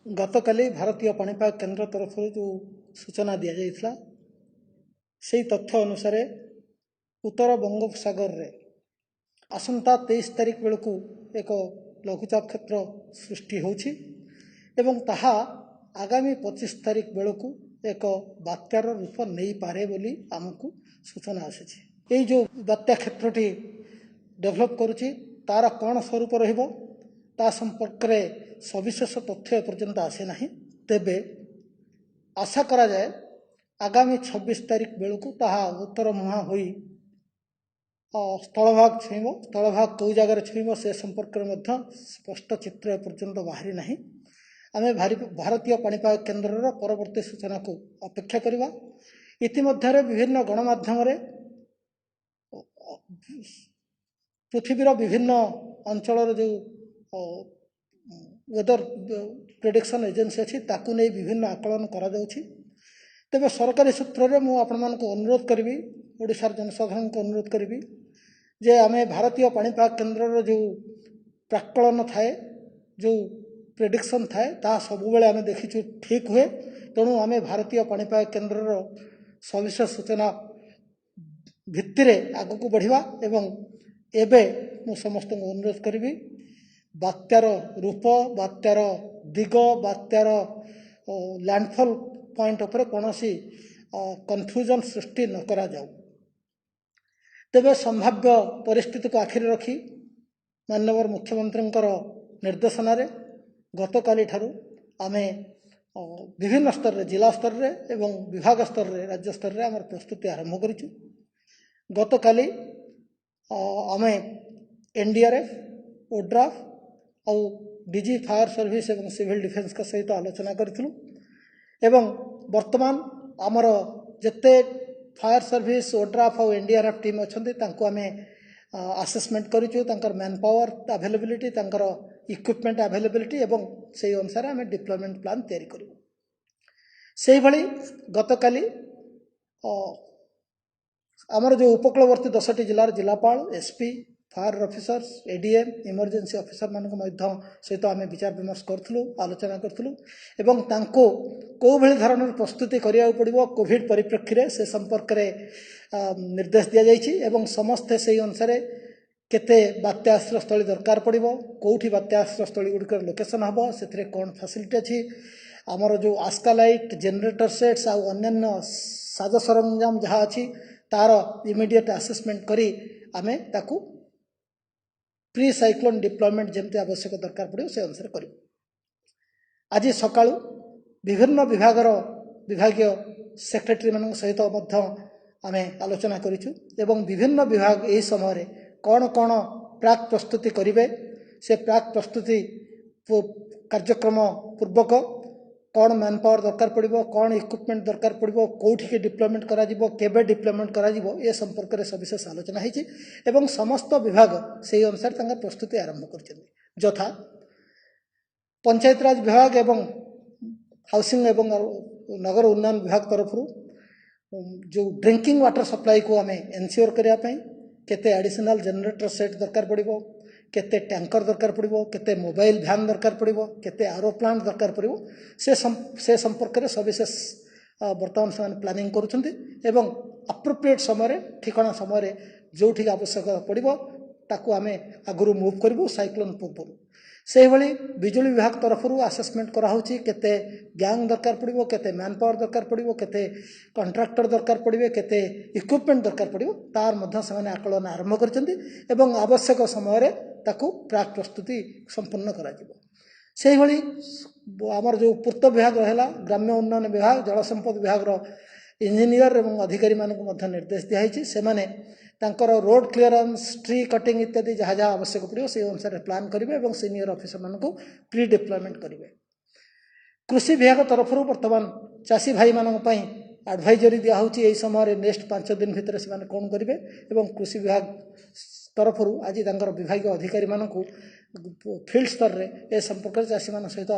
ଗତକାଲି ଭାରତୀୟ ପାଣିପାଗ କେନ୍ଦ୍ର ତରଫରୁ ଯେଉଁ ସୂଚନା ଦିଆଯାଇଥିଲା, ସେହି ତଥ୍ୟ ଅନୁସାରେ ଉତ୍ତର ବଙ୍ଗୋପସାଗରରେ ଆସନ୍ତା 23 ତାରିଖ ବେଳକୁ ଏକ ଲଘୁଚାପ କ୍ଷେତ୍ର ସୃଷ୍ଟି ହେଉଛି ଏବଂ ତାହା ଆଗାମୀ 25 ତାରିଖ ବେଳକୁ ଏକ ବାତ୍ୟାର ରୂପ ନେଇପାରେ ବୋଲି ଆମକୁ ସୂଚନା ଆସିଛି। ଏଇ ଯେଉଁ ବାତ୍ୟା କ୍ଷେତ୍ରଟି ଡେଭଲପ୍ କରୁଛି, ତା'ର କ'ଣ ସ୍ୱରୂପ ରହିବ ତା ସମ୍ପର୍କରେ ସବିଶେଷ ତଥ୍ୟ ଏପର୍ଯ୍ୟନ୍ତ ଆସିନାହିଁ। ତେବେ ଆଶା କରାଯାଏ ଆଗାମୀ 26 ତାରିଖ ବେଳକୁ ତାହା ଉତ୍ତର ମୁହାଁ ହୋଇ ସ୍ଥଳଭାଗ ଛୁଇଁବ। ସ୍ଥଳଭାଗ କେଉଁ ଜାଗାରେ ଛୁଇଁବ ସେ ସମ୍ପର୍କରେ ମଧ୍ୟ ସ୍ପଷ୍ଟ ଚିତ୍ର ଏପର୍ଯ୍ୟନ୍ତ ବାହାରି ନାହିଁ। ଆମେ ଭାରତୀୟ ପାଣିପାଗ କେନ୍ଦ୍ରର ପରବର୍ତ୍ତୀ ସୂଚନାକୁ ଅପେକ୍ଷା କରିବା। ଇତିମଧ୍ୟରେ ବିଭିନ୍ନ ଗଣମାଧ୍ୟମରେ ପୃଥିବୀର ବିଭିନ୍ନ ଅଞ୍ଚଳର ଯେଉଁ ୱେଦର ପ୍ରେଡ଼ିକ୍ସନ୍ ଏଜେନ୍ସି ଅଛି, ତାକୁ ନେଇ ବିଭିନ୍ନ ଆକଳନ କରାଯାଉଛି। ତେବେ ସରକାରୀ ସୂତ୍ରରେ ମୁଁ ଆପଣମାନଙ୍କୁ ଅନୁରୋଧ କରିବି, ଓଡ଼ିଶାର ଜନସାଧାରଣଙ୍କୁ ଅନୁରୋଧ କରିବି ଯେ ଆମେ ଭାରତୀୟ ପାଣିପାଗ କେନ୍ଦ୍ରର ଯେଉଁ ପ୍ରାକ୍କଳନ ଥାଏ, ଯେଉଁ ପ୍ରେଡ଼ିକ୍ସନ୍ ଥାଏ, ତାହା ସବୁବେଳେ ଆମେ ଦେଖିଛୁ ଠିକ୍ ହୁଏ। ତେଣୁ ଆମେ ଭାରତୀୟ ପାଣିପାଗ କେନ୍ଦ୍ରର ସବିଶେଷ ସୂଚନା ଭିତ୍ତିରେ ଆଗକୁ ବଢ଼ିବା। ଏବଂ ଏବେ ମୁଁ ସମସ୍ତଙ୍କୁ ଅନୁରୋଧ କରିବି, ବାତ୍ୟାର ରୂପ, ବାତ୍ୟାର ଦିଗ, ବାତ୍ୟାର ଲ୍ୟାଣ୍ଡଫଲ୍ ପଏଣ୍ଟ ଉପରେ କୌଣସି କନଫ୍ୟୁଜନ୍ ସୃଷ୍ଟି ନ କରାଯାଉ। ତେବେ ସମ୍ଭାବ୍ୟ ପରିସ୍ଥିତିକୁ ଆଖିରେ ରଖି ମାନ୍ୟବର ମୁଖ୍ୟମନ୍ତ୍ରୀଙ୍କର ନିର୍ଦ୍ଦେଶନାରେ ଗତକାଲିଠାରୁ ଆମେ ବିଭିନ୍ନ ସ୍ତରରେ, ଜିଲ୍ଲା ସ୍ତରରେ ଏବଂ ବିଭାଗ ସ୍ତରରେ, ରାଜ୍ୟ ସ୍ତରରେ ଆମର ପ୍ରସ୍ତୁତି ଆରମ୍ଭ କରିଛୁ। ଗତକାଲି ଆମେ N D R F, ODRAF ଆଉ ଡି ଜି ଫାୟାର ସର୍ଭିସ୍ ଏବଂ ସିଭିଲ୍ ଡିଫେନ୍ସଙ୍କ ସହିତ ଆଲୋଚନା କରିଥିଲୁ ଏବଂ ବର୍ତ୍ତମାନ ଆମର ଯେତେ ଫାୟାର ସର୍ଭିସ୍, ଓଡ୍ରାଫ୍ ଆଉ N D R F team ଅଛନ୍ତି, ତାଙ୍କୁ ଆମେ ଆସେସମେଣ୍ଟ କରିଛୁ, ତାଙ୍କର ମ୍ୟାନ୍ ପାୱାର ଆଭେଲେବିଲିଟି, ତାଙ୍କର ଇକ୍ୱିପମେଣ୍ଟ ଆଭେଲେବିଲିଟି, ଏବଂ ସେଇ ଅନୁସାରେ ଆମେ ଡିପ୍ଲୟମେଣ୍ଟ ପ୍ଲାନ୍ ତିଆରି କରିବୁ। ସେଇଭଳି ଗତକାଲି ଆମର ଯେଉଁ ଉପକୂଳବର୍ତ୍ତୀ 10ଟି ଜିଲ୍ଲାର ଜିଲ୍ଲାପାଳ, S P, fire officers, A D M, emergency ଅଫିସରମାନଙ୍କ ମଧ୍ୟ ସହିତ ଆମେ ବିଚାର ବିମର୍ଶ କରିଥିଲୁ, ଆଲୋଚନା କରିଥିଲୁ ଏବଂ ତାଙ୍କୁ କେଉଁଭଳି ଧରଣର ପ୍ରସ୍ତୁତି କରିବାକୁ ପଡ଼ିବ କୋଭିଡ଼ ପରିପ୍ରେକ୍ଷୀରେ ସେ ସମ୍ପର୍କରେ ନିର୍ଦ୍ଦେଶ ଦିଆଯାଇଛି। ଏବଂ ସମସ୍ତେ ସେଇ ଅନୁସାରେ କେତେ ବାତ୍ୟା ଆଶ୍ରୟସ୍ଥଳୀ ଦରକାର ପଡ଼ିବ, କେଉଁଠି ବାତ୍ୟା ଆଶ୍ରୟସ୍ଥଳୀ ଗୁଡ଼ିକର ଲୋକେସନ୍ ହେବ, ସେଥିରେ କ'ଣ ଫାସିଲିଟି ଅଛି, ଆମର ଯେଉଁ ଆସ୍କା ଲାଇଟ୍, ଜେନେରେଟର ସେଟ୍ସ ଆଉ ଅନ୍ୟାନ୍ୟ ସାଜ ସରଞ୍ଜାମ ଯାହା ଅଛି ତା'ର ଇମିଡ଼ିଏଟ୍ ଆସେସମେଣ୍ଟ କରି ଆମେ ତାକୁ ପ୍ରି ସାଇକ୍ଲୋନ୍ ଡିପ୍ଲୟମେଣ୍ଟ ଯେମିତି ଆବଶ୍ୟକ ଦରକାର ପଡ଼ିବ ସେ ଅନୁସାରେ କରିବୁ। ଆଜି ସକାଳୁ ବିଭିନ୍ନ ବିଭାଗର ବିଭାଗୀୟ ସେକ୍ରେଟାରୀମାନଙ୍କ ସହିତ ମଧ୍ୟ ଆମେ ଆଲୋଚନା କରିଛୁ ଏବଂ ବିଭିନ୍ନ ବିଭାଗ ଏହି ସମୟରେ କ'ଣ କ'ଣ ପ୍ରାକ୍ ପ୍ରସ୍ତୁତି କରିବେ, ସେ ପ୍ରାକ୍ ପ୍ରସ୍ତୁତି କାର୍ଯ୍ୟକ୍ରମ ପୂର୍ବକ କ'ଣ ମ୍ୟାନ୍ ପାୱାର ଦରକାର ପଡ଼ିବ, କ'ଣ ଇକ୍ୱିପମେଣ୍ଟ ଦରକାର ପଡ଼ିବ, କେଉଁଠିକି ଡିପ୍ଲୟମେଣ୍ଟ କରାଯିବ, କେବେ ଡିପ୍ଲୟମେଣ୍ଟ କରାଯିବ, ଏ ସମ୍ପର୍କରେ ସବିଶେଷ ଆଲୋଚନା ହେଇଛି ଏବଂ ସମସ୍ତ ବିଭାଗ ସେହି ଅନୁସାରେ ତାଙ୍କ ପ୍ରସ୍ତୁତି ଆରମ୍ଭ କରିଛନ୍ତି। ଯଥା ପଞ୍ଚାୟତରାଜ ବିଭାଗ ଏବଂ ହାଉସିଂ ଏବଂ ନଗର ଉନ୍ନୟନ ବିଭାଗ ତରଫରୁ ଯେଉଁ ଡ୍ରିଙ୍କିଂ ୱାଟର ସପ୍ଲାଇକୁ ଆମେ ଏନସିଓର କରିବା ପାଇଁ କେତେ ଆଡ଼ିସନାଲ୍ ଜେନେରେଟର ସେଟ୍ ଦରକାର ପଡ଼ିବ, କେତେ ଟ୍ୟାଙ୍କର ଦରକାର ପଡ଼ିବ, କେତେ ମୋବାଇଲ ଭ୍ୟାନ୍ ଦରକାର ପଡ଼ିବ, କେତେ ଆରୋ ପ୍ଲାଣ୍ଟ ଦରକାର ପଡ଼ିବ, ସେ ସମ୍ପର୍କରେ ସବିଶେଷ ବର୍ତ୍ତମାନ ସେମାନେ ପ୍ଲାନିଂ କରୁଛନ୍ତି ଏବଂ ଆପ୍ରୋପ୍ରିଏଟ୍ ସମୟରେ, ଠିକଣା ସମୟରେ ଯେଉଁଠିକି ଆବଶ୍ୟକତା ପଡ଼ିବ ତାକୁ ଆମେ ଆଗରୁ ମୁଭ୍ କରିବୁ ସାଇକ୍ଲୋନ୍ ପୂର୍ବରୁ। ସେହିଭଳି ବିଜୁଳି ବିଭାଗ ତରଫରୁ ଆସେସମେଣ୍ଟ କରାହେଉଛି କେତେ ଗ୍ୟାଙ୍ଗ ଦରକାର ପଡ଼ିବ, କେତେ ମ୍ୟାନ୍ ପାୱାର ଦରକାର ପଡ଼ିବ, କେତେ କଣ୍ଟ୍ରାକ୍ଟର ଦରକାର ପଡ଼ିବେ, କେତେ ଇକ୍ୱିପମେଣ୍ଟ ଦରକାର ପଡ଼ିବ, ତାର ମଧ୍ୟ ସେମାନେ ଆକଳନ ଆରମ୍ଭ କରିଛନ୍ତି ଏବଂ ଆବଶ୍ୟକ ସମୟରେ ତାକୁ ପ୍ରାକ୍ ପ୍ରସ୍ତୁତି ସମ୍ପୂର୍ଣ୍ଣ କରାଯିବ। ସେହିଭଳି ଆମର ଯେଉଁ ପୂର୍ତ୍ତ ବିଭାଗ ରହିଲା, ଗ୍ରାମ୍ୟ ଉନ୍ନୟନ ବିଭାଗ, ଜଳସମ୍ପଦ ବିଭାଗର ଇଞ୍ଜିନିୟର ଏବଂ ଅଧିକାରୀମାନଙ୍କୁ ମଧ୍ୟ ନିର୍ଦ୍ଦେଶ ଦିଆହେଇଛି, ସେମାନେ ତାଙ୍କର ରୋଡ଼ କ୍ଲିୟରାନ୍ସ, ଟ୍ରି କଟିଂ ଇତ୍ୟାଦି ଯାହା ଯାହା ଆବଶ୍ୟକ ପଡ଼ିବ ସେଇ ଅନୁସାରେ ପ୍ଲାନ୍ କରିବେ ଏବଂ ସିନିୟର ଅଫିସରମାନଙ୍କୁ ପ୍ରି ଡିପ୍ଲୟମେଣ୍ଟ କରିବେ। କୃଷି ବିଭାଗ ତରଫରୁ ବର୍ତ୍ତମାନ ଚାଷୀ ଭାଇମାନଙ୍କ ପାଇଁ ଆଡ଼ଭାଇଜରୀ ଦିଆହେଉଛି ଏହି ସମୟରେ ନେକ୍ସଟ 5 ଦିନ ଭିତରେ ସେମାନେ କ'ଣ କରିବେ ଏବଂ କୃଷି ବିଭାଗ ତରଫରୁ ଆଜି ତାଙ୍କର ବିଭାଗୀୟ ଅଧିକାରୀମାନଙ୍କୁ ଫିଲ୍ଡ ସ୍ତରରେ ଏ ସମ୍ପର୍କରେ ଚାଷୀମାନଙ୍କ ସହିତ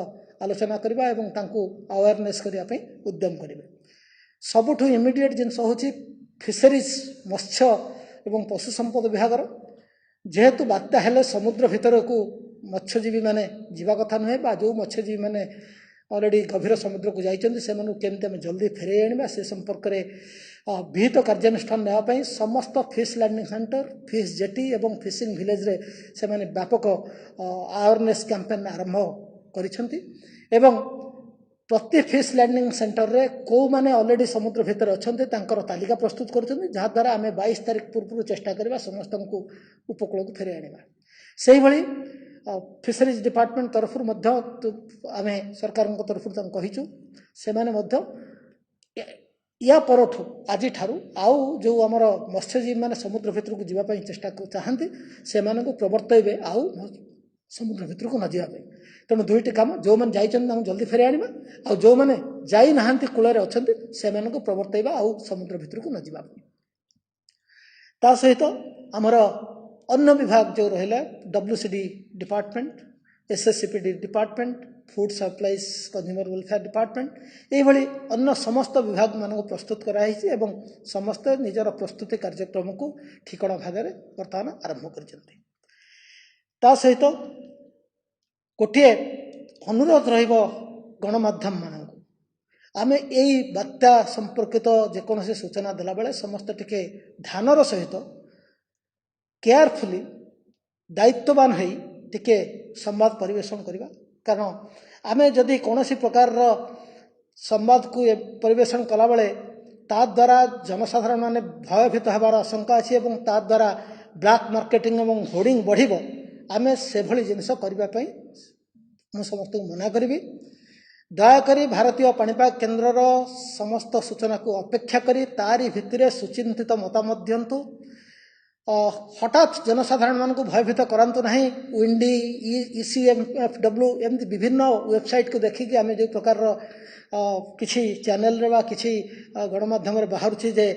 ଆଲୋଚନା କରିବା ଏବଂ ତାଙ୍କୁ ଆୱାରନେସ୍ କରିବା ପାଇଁ ଉଦ୍ୟମ କରିବେ। ସବୁଠୁ ଇମିଡ଼ିଏଟ୍ ଜିନିଷ ହେଉଛି ଫିସରିଜ୍, ମତ୍ସ୍ୟ ଏବଂ ପଶୁ ସମ୍ପଦ ବିଭାଗର। ଯେହେତୁ ବାତ୍ୟା ହେଲେ ସମୁଦ୍ର ଭିତରକୁ ମତ୍ସ୍ୟଜୀବୀମାନେ ଯିବା କଥା ନୁହେଁ ବା ଯେଉଁ ମତ୍ସ୍ୟଜୀବୀମାନେ ଅଲରେଡ଼ି ଗଭୀର ସମୁଦ୍ରକୁ ଯାଇଛନ୍ତି, ସେମାନଙ୍କୁ କେମିତି ଆମେ ଜଲ୍ଦି ଫେରାଇ ଆଣିବା ସେ ସମ୍ପର୍କରେ ବିହିତ କାର୍ଯ୍ୟାନୁଷ୍ଠାନ ନେବା ପାଇଁ ସମସ୍ତ fish landing centre, fish jetty ଏବଂ ଫିସିଂ ଭିଲେଜରେ ସେମାନେ ବ୍ୟାପକ ଆୱାରନେସ୍ କ୍ୟାମ୍ପେନ୍ ଆରମ୍ଭ କରିଛନ୍ତି। ଏବଂ ପ୍ରତି ଫିସ୍ ଲ୍ୟାଣ୍ଡିଂ ସେଣ୍ଟରରେ କେଉଁମାନେ ଅଲରେଡ଼ି ସମୁଦ୍ର ଭିତରେ ଅଛନ୍ତି ତାଙ୍କର ତାଲିକା ପ୍ରସ୍ତୁତ କରୁଛନ୍ତି, ଯାହାଦ୍ୱାରା ଆମେ 22 ତାରିଖ ପୂର୍ବରୁ ଚେଷ୍ଟା କରିବା ସମସ୍ତଙ୍କୁ ଉପକୂଳକୁ ଫେରାଇ ଆଣିବା। ସେଇଭଳି ଫିସରିଜ୍ ଡିପାର୍ଟମେଣ୍ଟ ତରଫରୁ ମଧ୍ୟ ଆମେ ସରକାରଙ୍କ ତରଫରୁ ତାଙ୍କୁ କହିଛୁ, ସେମାନେ ମଧ୍ୟ ୟା ପରଠୁ ଆଜିଠାରୁ ଆଉ ଯେଉଁ ଆମର ମତ୍ସ୍ୟଜୀବୀମାନେ ସମୁଦ୍ର ଭିତରକୁ ଯିବା ପାଇଁ ଚେଷ୍ଟା ଚାହାନ୍ତି ସେମାନଙ୍କୁ ପ୍ରବର୍ତ୍ତାଇବେ ଆଉ ସମୁଦ୍ର ଭିତରକୁ ନ ଯିବା ପାଇଁ। ତେଣୁ ଦୁଇଟି କାମ, ଯେଉଁମାନେ ଯାଇଛନ୍ତି ତାଙ୍କୁ ଜଲ୍ଦି ଫେରାଇ ଆଣିବା, ଆଉ ଯେଉଁମାନେ ଯାଇନାହାନ୍ତି କୂଳରେ ଅଛନ୍ତି ସେମାନଙ୍କୁ ପ୍ରବର୍ତ୍ତାଇବା ଆଉ ସମୁଦ୍ର ଭିତରକୁ ନ ଯିବା ପାଇଁ। ତା ସହିତ ଆମର ଅନ୍ୟ ବିଭାଗ ଯେଉଁ ରହିଲା, WCD department, SSCPD department, food supplies consumer welfare department, ଏଇଭଳି ଅନ୍ୟ ସମସ୍ତ ବିଭାଗମାନଙ୍କୁ ପ୍ରସ୍ତୁତ କରାହେଇଛି ଏବଂ ସମସ୍ତେ ନିଜର ପ୍ରସ୍ତୁତି କାର୍ଯ୍ୟକ୍ରମକୁ ଠିକଣା ଭାବରେ ବର୍ତ୍ତମାନ ଆରମ୍ଭ କରିଛନ୍ତି। ତା ସହିତ ଗୋଟିଏ ଅନୁରୋଧ ରହିବ ଗଣମାଧ୍ୟମମାନଙ୍କୁ, ଆମେ ଏଇ ବାତ୍ୟା ସମ୍ପର୍କିତ ଯେକୌଣସି ସୂଚନା ଦେଲାବେଳେ ସମସ୍ତେ ଟିକେ ଧ୍ୟାନର ସହିତ କେୟାରଫୁଲି ଦାୟିତ୍ୱବାନ ହୋଇ ଟିକେ ସମ୍ବାଦ ପରିବେଷଣ କରିବା। କାରଣ ଆମେ ଯଦି କୌଣସି ପ୍ରକାରର ସମ୍ବାଦକୁ ପରିବେଷଣ କଲାବେଳେ ତା ଦ୍ୱାରା ଜନସାଧାରଣମାନେ ଭୟଭୀତ ହେବାର ଆଶଙ୍କା ଅଛି ଏବଂ ତା ଦ୍ୱାରା ବ୍ଲାକ୍ ମାର୍କେଟିଂ ଏବଂ ହୋର୍ଡ଼ିଂ ବଢ଼ିବ, ଆମେ ସେଭଳି ଜିନିଷ କରିବା ପାଇଁ ମୁଁ ସମସ୍ତଙ୍କୁ ମନା କରିବି। ଦୟାକରି ଭାରତୀୟ ପାଣିପାଗ କେନ୍ଦ୍ରର ସମସ୍ତ ସୂଚନାକୁ ଅପେକ୍ଷା କରି ତାରି ଭିତ୍ତିରେ ସୁଚିନ୍ତିତ ମତାମତ ଦିଅନ୍ତୁ। ହଠାତ୍ ଜନସାଧାରଣମାନଙ୍କୁ ଭୟଭୀତ କରାନ୍ତୁ ନାହିଁ। ୱିଣ୍ଡି, ECMFW ଏମିତି ବିଭିନ୍ନ ୱେବସାଇଟ୍କୁ ଦେଖିକି ଆମେ ଯେଉଁ ପ୍ରକାରର କିଛି ଚ୍ୟାନେଲରେ ବା କିଛି ଗଣମାଧ୍ୟମରେ ବାହାରୁଛି ଯେ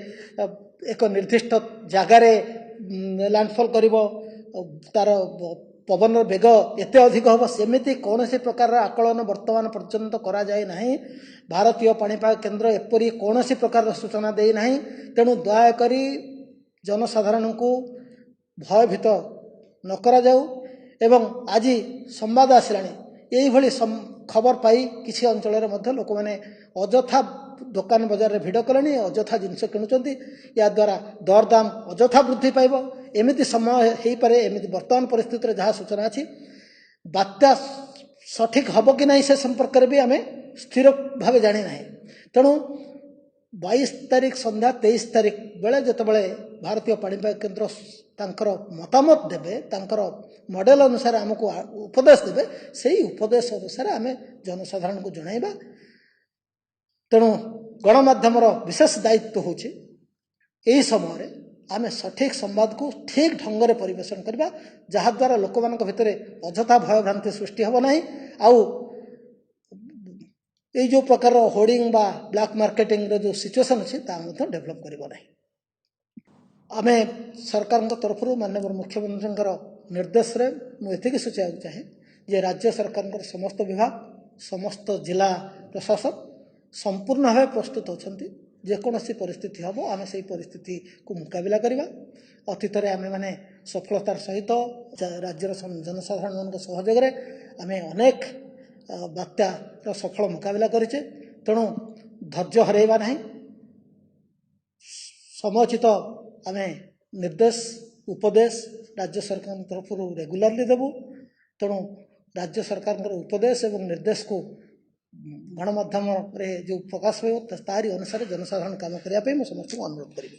ଏକ ନିର୍ଦ୍ଦିଷ୍ଟ ଜାଗାରେ ଲ୍ୟାଣ୍ଡଫଲ୍ କରିବ, ତାର ପବନର ବେଗ ଏତେ ଅଧିକ ହେବ, ସେମିତି କୌଣସି ପ୍ରକାରର ଆକଳନ ବର୍ତ୍ତମାନ ପର୍ଯ୍ୟନ୍ତ କରାଯାଇ ନାହିଁ। ଭାରତୀୟ ପାଣିପାଗ କେନ୍ଦ୍ର ଏପରି କୌଣସି ପ୍ରକାରର ସୂଚନା ଦେଇନାହିଁ। ତେଣୁ ଦୟାକରି ଜନସାଧାରଣଙ୍କୁ ଭୟଭୀତ ନ କରାଯାଉ। ଏବଂ ଆଜି ସମ୍ବାଦ ଆସିଲାଣି, ଏଇଭଳି ଖବର ପାଇ କିଛି ଅଞ୍ଚଳରେ ମଧ୍ୟ ଲୋକମାନେ ଅଯଥା ଦୋକାନ ବଜାରରେ ଭିଡ଼ କଲେଣି, ଅଯଥା ଜିନିଷ କିଣୁଛନ୍ତି। ଏହାଦ୍ୱାରା ଦରଦାମ ଅଯଥା ବୃଦ୍ଧି ପାଇବ। ଏମିତି ସମୟ ହେଇପାରେ, ଏମିତି ବର୍ତ୍ତମାନ ପରିସ୍ଥିତିରେ ଯାହା ସୂଚନା ଅଛି, ବାତ୍ୟା ସଠିକ୍ ହେବ କି ନାହିଁ ସେ ସମ୍ପର୍କରେ ବି ଆମେ ସ୍ଥିର ଭାବେ ଜାଣିନାହିଁ। ତେଣୁ 22 ତାରିଖ ସନ୍ଧ୍ୟା 23 ତାରିଖ ବେଳେ ଯେତେବେଳେ ଭାରତୀୟ ପାଣିପାଗ କେନ୍ଦ୍ର ତାଙ୍କର ମତାମତ ଦେବେ, ତାଙ୍କର ମଡ଼େଲ ଅନୁସାରେ ଆମକୁ ଉପଦେଶ ଦେବେ, ସେଇ ଉପଦେଶ ଅନୁସାରେ ଆମେ ଜନସାଧାରଣଙ୍କୁ ଜଣାଇବା। ତେଣୁ ଗଣମାଧ୍ୟମର ବିଶେଷ ଦାୟିତ୍ୱ ହେଉଛି ଏହି ସମୟରେ ଆମେ ସଠିକ୍ ସମ୍ବାଦକୁ ଠିକ୍ ଢଙ୍ଗରେ ପରିବେଷଣ କରିବା, ଯାହାଦ୍ୱାରା ଲୋକମାନଙ୍କ ଭିତରେ ଅଯଥା ଭୟଭ୍ରାନ୍ତି ସୃଷ୍ଟି ହେବ ନାହିଁ। ଆଉ ଏଇ ଯେଉଁ ପ୍ରକାରର ହୋର୍ଡ଼ିଂ ବା ବ୍ଲାକ୍ ମାର୍କେଟିଂର ଯେଉଁ ସିଚୁଏସନ୍ ଅଛି ତାହା ମଧ୍ୟ ଡେଭଲପ୍ କରିବ ନାହିଁ। ଆମେ ସରକାରଙ୍କ ତରଫରୁ ମାନ୍ୟବର ମୁଖ୍ୟମନ୍ତ୍ରୀଙ୍କର ନିର୍ଦ୍ଦେଶରେ ମୁଁ ଏତିକି ସୂଚାଇବାକୁ ଚାହେଁ ଯେ ରାଜ୍ୟ ସରକାରଙ୍କର ସମସ୍ତ ବିଭାଗ, ସମସ୍ତ ଜିଲ୍ଲା ପ୍ରଶାସନ ସମ୍ପୂର୍ଣ୍ଣ ଭାବେ ପ୍ରସ୍ତୁତ ଅଛନ୍ତି। ଯେକୌଣସି ପରିସ୍ଥିତି ହେବ ଆମେ ସେଇ ପରିସ୍ଥିତିକୁ ମୁକାବିଲା କରିବା। ଅତୀତରେ ଆମେମାନେ ସଫଳତାର ସହିତ ରାଜ୍ୟର ଜନସାଧାରଣମାନଙ୍କ ସହଯୋଗରେ ଆମେ ଅନେକ ବାତ୍ୟାର ସଫଳ ମୁକାବିଲା କରିଛେ। ତେଣୁ ଧୈର୍ଯ୍ୟ ହରାଇବା ନାହିଁ, ସମୟୋଚିତ ଆମେ ନିର୍ଦ୍ଦେଶ ଉପଦେଶ ରାଜ୍ୟ ସରକାରଙ୍କ ତରଫରୁ ରେଗୁଲାରଲି ଦେବୁ। ତେଣୁ ରାଜ୍ୟ ସରକାରଙ୍କର ଉପଦେଶ ଏବଂ ନିର୍ଦ୍ଦେଶକୁ ଗଣମାଧ୍ୟମରେ ଯେଉଁ ପ୍ରକାଶ ପାଇବ ତାରି ଅନୁସାରେ ଜନସାଧାରଣ କାମ କରିବା ପାଇଁ ମୁଁ ସମସ୍ତଙ୍କୁ ଅନୁରୋଧ କରିବି।